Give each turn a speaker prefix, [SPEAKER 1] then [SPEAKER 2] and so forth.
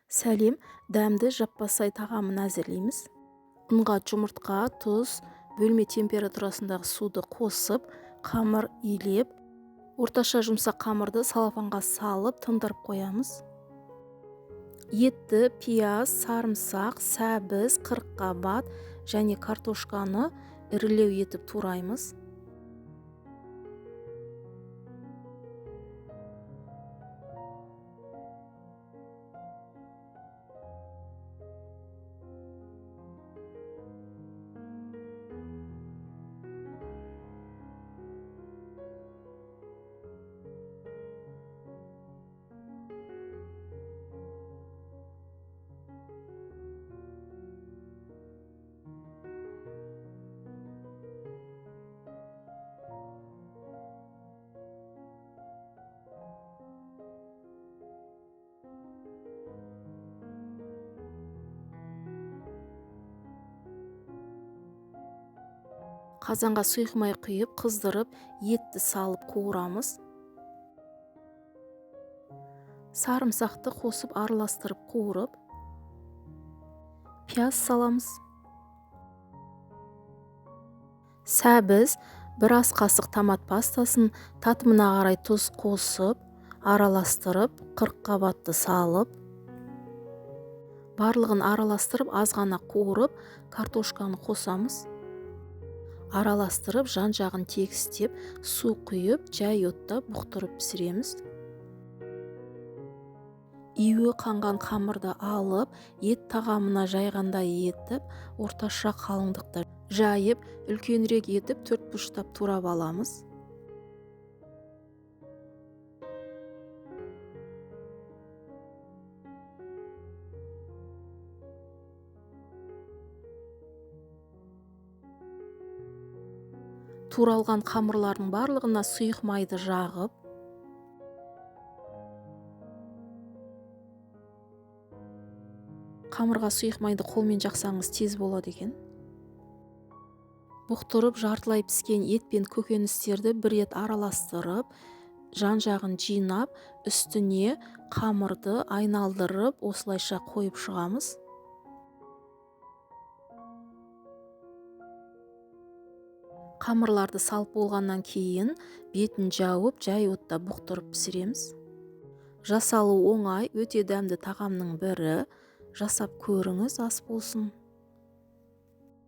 [SPEAKER 1] Сәлем, дәмді жаппасай тағамын әзірлейміз. Ұнға жұмыртқа, тұз, бөлме температурасындағы суды қосып, қамыр илеп, орташа жұмсақ қамырды салафанға салып тындырып қоямыз. Етті, пияз, сарымсақ, сәбіз, қырыққабат және картошканы ірілеу етіп тураймыз. Қазанға сұйық май құйып, қыздырып, етті салып қуырамыз. Сарымсақты қосып араластырып қуырып, пияз саламыз. Сәбіз, бір ас қасық томат пастасын, татымына қарай тұз қосып, араластырып, қырыққабатты салып, барлығын араластырып, аз ғана қуырып, картошканы қосамыз. Араластырып, жан-жағын тегістеп, су құйып, жай отта бұқтырып пісіреміз. Иуі қанған қамырды алып, ет тағамына жайғандай етіп, орташа қалыңдықта жайып, үлкенірек етіп төрт бұрыштап турап аламыз. Туралған қамырлардың барлығына сұйық майды жағып, қамырға сұйық майды қолмен жақсаңыз тез болады екен. Бұқтырып жартылай піскен ет пен көкөністерді бір рет араластырып, жан-жағын жинап, үстіне қамырды айналдырып, осылайша қойып шығамыз. Қамырларды салып болғаннан кейін бетін жауып, жай отта бұқтырып пісіреміз. Жасалу оңай, өте дәмді тағамның бірі. Жасап көріңіз, ас болсын.